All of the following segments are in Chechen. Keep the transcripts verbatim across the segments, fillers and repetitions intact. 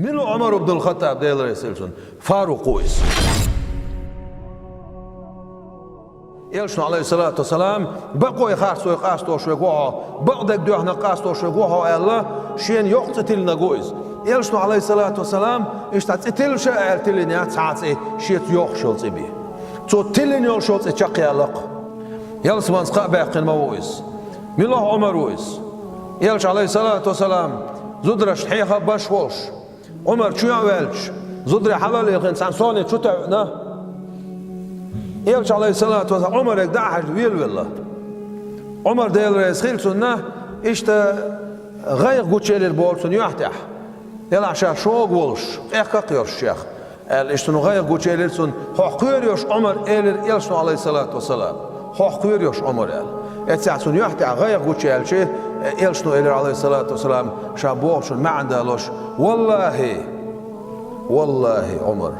Мила ву Ӏумар ибн ал-ХаттӀаб, Дела реза хилва цунна? Фарукъ ву иза. Элчано, Ӏалайхиссалату вассалам, бакъой харцой къастош верг ва хьо, бакъдерг доьхна къастош верг ва хьо аьлла, шена йоккха цӀи тиллинарг ву иза. Элчано, Ӏалайхиссалату вассалам, иштта цӀи тилла ша аьлла тиллина яц цхьа а цӀи, шеца йоккхуш йолу цӀи бен. Цо тиллина йолуш йолу цӀи чекхъяьлла-кх. Ялсаманца кхаъ баьккхина ма ву иза. Мила ву Ӏумар ву иза? Элча, Ӏалайхиссалату вассалам, зударшна хьехам беш волуш, Ӏумар чоьхьа а ваьлча, зударий хьала а лилхина, цхьана совне чу тоьъна, Элча, Ӏалайхиссалату вассалам, Ӏумарга дӀа а хьаьжна, велавелла. Ӏумар, Дела реза хилва цунна, иштта гӀайгӀа гучуелира боху цунна юьхь тӀехь. Делахь ша шога волуш, къехкакх йолуш шех, аьлла, иштта цунна гӀайгӀа гучуелира цунна, хьох кхоьру-кх Ӏумар, элира Элчано, Ӏалайхиссалату вассалам. Хьох кхоьру-кх Ӏумар, аьлла. Эццехь цунна юьхь тӀехь гӀайгӀа гучуяьлча, Элчано элира, Ӏалайхиссалату вассалам, ша бохучун маьӀна далош: «Валлахи, валлахи, Ӏумар,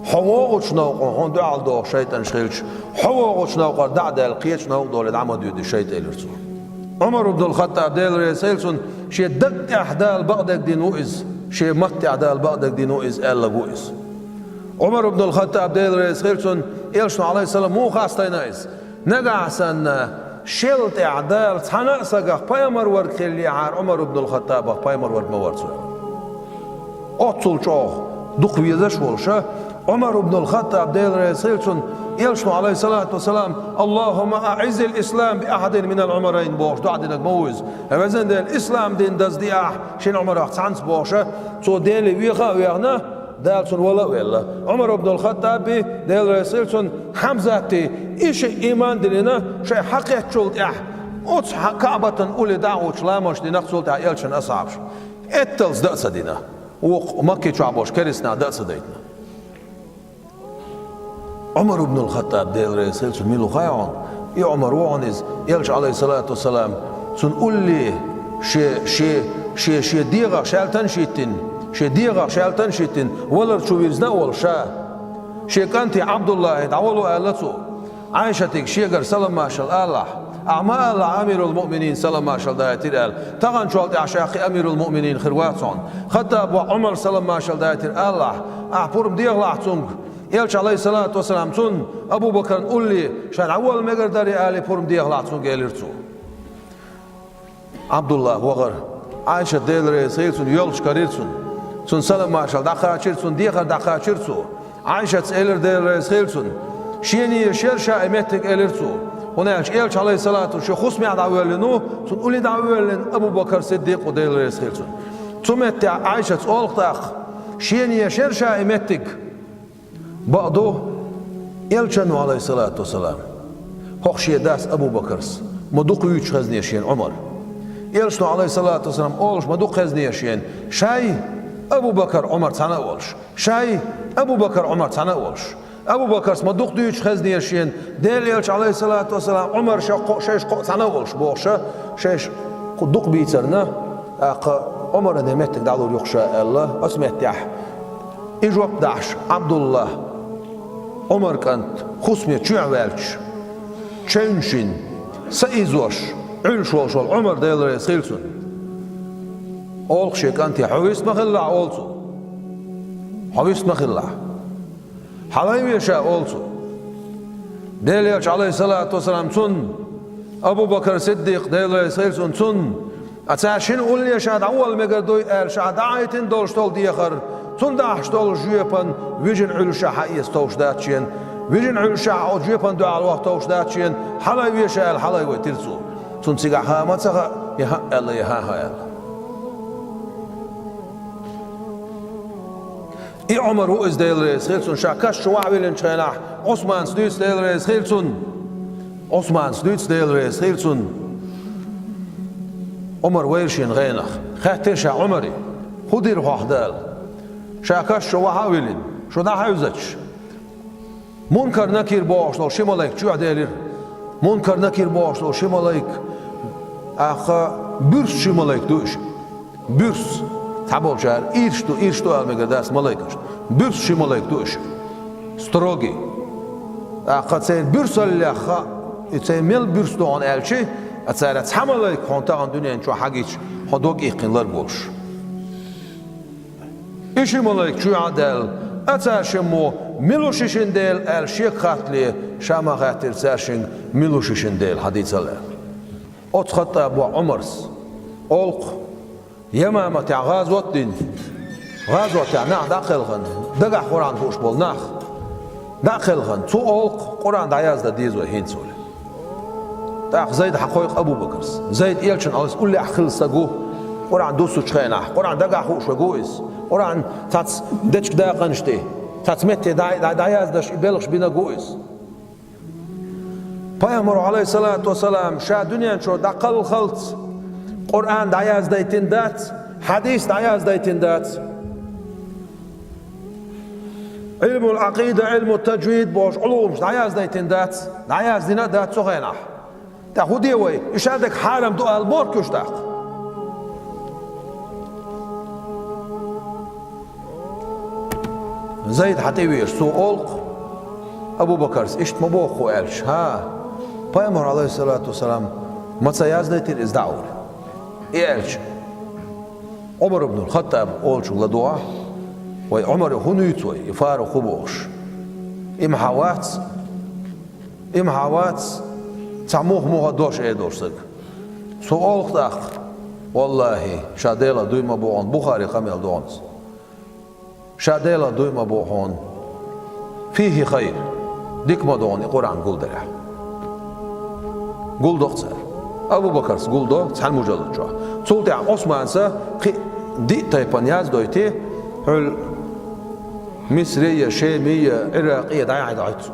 хьо вогӀучу новкъа хьуна дуьхьал доху шайтӀанаш хилча, хьо вогӀучу новкъара дӀа а даьлла, кхечу новкъа долий дӀа ма дуьйду шайтӀа», — элира цо. Ӏумар ибн ал-ХаттӀаб, Дела реза хилва цунна, шен даг тӀехь Дала бакъдерг дина ву иза, шен матта тӀехь Дала бакъдерг дина ву иза аьлларг ву иза. Ӏумар ибн ал-ХаттӀаб, Дела реза хилва цунна, Элчано, Ӏалайхиссалам, муха хастийна иза: «Нагахь санна шел тӀехь Дала цхьана а сагах пайхамар верг хиллехьара, Ӏумар ибн ал-ХаттӀабах пайхамар верг ма вара цо». Оццул чӀогӀа дукха везаш а волуша, Ӏумар ибн ал-ХаттӀаб, Дела реза хилва цунна, Элчано, Ӏалайхиссалату вассалам, «Аллахумма аӀиззил ислам би ахьадин минал Ӏумарайн» бохуш доӀа динарг ма ву иза. «Везан Дела, ислам дин даздеахь шина Ӏумарах цхьаьнца» бохуша, цо Деле веха а вехна, Дала цунна вала а велла. Ӏумар ибн ал-ХаттӀаби, Дела реза хилва цунна, Хьамзати, и шиъ иман диллина, шайх хьакхеттачул тӀаьхьа оцу хьа-, КаӀбатан улле дӀа а гӀуттуш ламазаш дина-кх цул тӀаьхьа Элчан асхьабаша. Этталц дан а ца дина. Вукху Макки чохь болчу керстанаша дан а ца дайтина. Ӏумар ибн ал-ХаттӀаб, Дела реза хилва цунна, мила ву хаьий хьуна? И Ӏумар ву хьуна иза, Элча, Ӏалайхиссалату вассалам, цунна улле шен, шен, шен, шен дегӀах шаьлтанаш а йиттина, шен дегӀах шаьлтанаш а йиттина, валар чу вирзина а волуша, шен кӀанте Ӏабдуллахье дӀавало аьлла цо. Ӏайшатига шегара салам-маршалла алахь. Ахьа ма алахь, амирул-муъминин салам-маршалла даийтира аьлла. Таханчул тӀаьхьа ша кхин амирул-муъминин хир вац хьуна. ХаттӀаб воӀ Ӏумар салам-маршалла даийтира алахь. Ахьа пурба дехалахь цуьнга. Элча, Ӏалайхиссалату вассалам, цунна Абу-Бакарна улле ша дӀаволла мегар дарий алий пурба дехалахь цуьнга, элира цо. Ӏабдуллахь вахара. Ӏайшат, Дела реза хилва цунна, йолчу карийра цунна. Цунна салам-маршалла дӀакхачийра, цунна дехар дӀакхачийра цо. Ӏайшатас элира, Дела реза хилва цунна: «Шена езаш яра ша и меттиг», — элира цо. ХӀунда аьлча Элча, Ӏалайхиссалату, шен хӀусамехь дӀавоьллина ву, цунна улле дӀавоьллина Абу-Бакар Сиддикъ ву, Дела реза хилва цунна. Цу меттехь Ӏайшатас олу тӀаккха: «Шена езаш яра ша и меттиг». Бакъду, Элчано, Ӏалайхиссалату вассалам, хӀокху шен дас Абу-Бакарс ма дукха вуьйцуш хезнера шена Ӏумар. Элчано, Ӏалайхиссалату вассалам, олуш ма дукха хезнера шена: «Шай, Абу-Бакар, Ӏумар цхьаьна а волуш. Шай, Абу-Бакар, Ӏумар цхьаьна а волуш. Абу-Бакарс ма дукха дуьйцуш хезнера шена Делан Элча, Ӏалайхиссалату вассалам, Ӏумар, шаьш кхоъ, шаьш кхоъ цхьаьна а волуш», — бохуша, шаьш кху дукха бийцарна, тӀаккха Ӏумаран и меттиг дӀалур ю-кх ша аьлла, оцу меттехь и жоп дахьаш, Ӏабдуллахь, Ӏумар кӀант, хӀусаме чоьхьа ваьлча, чевнаш йина, са изош, Ӏуьллуш волуш волу Ӏумар, Дела реза хилва цунна, олу-кх шен кӀанте: «Хьо вист ма хилалахь», — олу цо. «Хьо вист ма хилалахь. Хьала вай ве ша», — олу цо. Делан Элча, Ӏалайхиссалату вассалам, цунна, Абу-Бакар Сиддикъ, Дела реза хилва цунна, цунна: «Ткъа цара шина улле ша дӀаволла мегар дуй аьлла, ша дӀахьийтина долуш долу дехар, цунна дахьаш долу жоьпан вижина Ӏуьллушехь хьаэца товш дац шена, вижина Ӏуьллушехь оцу жоьпана дуьхьал ваха товш дац шена, хьала вай ве ша», — аьлла, хьала вайтира цо. Цунна цигахь хаа ма ца хаьа, я хӀаъ аьлла, я хӀан-хӀа аьлла. И Ӏумар ву иза, Дела реза хилва цунна, ша каш чу вахьа виллинчу хенахь, Ӏусманца дуьйцу, Дела реза хилва цунна. Ӏусманца дуьйцу, Дела реза хилва цунна. Ӏумар вайра шена гӀенах. Хаьттира ша Ӏумаре: «ХӀун дира хьох Дала? Ша каш чу вахьа а виллина, шу дӀахьаьвзича, Мункар-Накир бохуш долу ши малайк чоьхьаделира». Мункар-Накир бохуш долу ши малайк, тӀаккха буьрса ши малайк ду уьш. Буьрса. Цхьаболчара ирс ду, ирс ду ала мегар дац малайкашна. Буьрса ши малайк ду уьш. Строгий. ТӀаккха церан буьрсаллех хаьа, и церан мел буьрса ду хьуна аьлча, ткъа царах цхьа малайк хьуна тахана дуьнен чохь хьагича, хьо дог иккхина ларг волуш. И ши малайк чу а даьлла, а цаьршиммо: «Мила шу шин Дела?» аьлла шега хаттале, ша ма хаьттира цаьршинга: «Мила шу шин Дела?» хьадийцал аьлла. Оцу Хаттабо Ӏумарс олу-кх, Ямаматехь гӀазот а дина, гӀазотехь нах дӀа а кхелхина, дагахь Къуръан хууш болу нах дӀа а кхелхина, цу олу-кх Къуръан дӀаяздан деза вай хӀинца олий. ТӀаккха Зайд хьакхойкху Абу-Бакарс. Зайд элчанан Ӏалашо уллехь хилла стаг ву, Къуръан дуссучу хенахь, Къуръан дагахь хууш верг ву иза. Къуръан цхьацца дечиг дакъанаш тӀе, цхьацца метте дӀа-, дӀа-, дӀаяздеш и белхаш бинарг ву иза. Пайхамаро, Ӏалайхиссалату вассалам, ша дуьнен чуьра дӀакхалхалц Къуръан дӀаяздайтина дац, хьадис дӀаяздайтина дац. Ӏилмул Ӏакъида, Ӏилму таджвид бохуш Ӏулумаш дӀаяздайтина дац, дӀаяздина а дац цу хенахь. ТӀаккха хӀун де вай? И ша дерг хьарам ду ала боху уьш тӀаккха? Зайд хьан тӀе веша, цо олу-кх, Абу-Бакарс иштта ма боху хӀу аьлча, хӀа, Пайхамар, Ӏалайхиссалату вассалам, ма ца яздайтира иза дӀа олий. И аьлча, Ӏумар ибн Хаттаб олучуьнга ладогӀахь, вай Ӏумаре хӀун нуьйцу вай, и Фарукъ хӀу бохуш? И ма хьан вац, и ма хьан вац, цхьа муха-муха дош эр долуш стаг. Цо олу-кх тӀаккха, валлахӀи, ша Делах дуй ма боху хьуна, Бухари къамел доху иза. Ша Делах дуй ма боху хьуна, фихи хайр, дика ма ду хьуна и Къуръан гулдарехь. Гулдо-кх цара. Абу-Бакарс гулдо цхьана мужаллад чохь. Цул тӀаьхьа Ӏусманса кхин а диъ тайпана яздойти, хьуьлла Мисри я, Шеми я, Ӏиракъи я дӀаяхьа дӀахӀуьтту цо.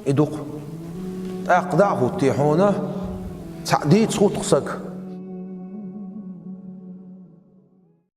И ду-кх. ТӀаккха дӀа а хӀуттий хьуна, цхьаъ дийца хӀутту-кх стаг.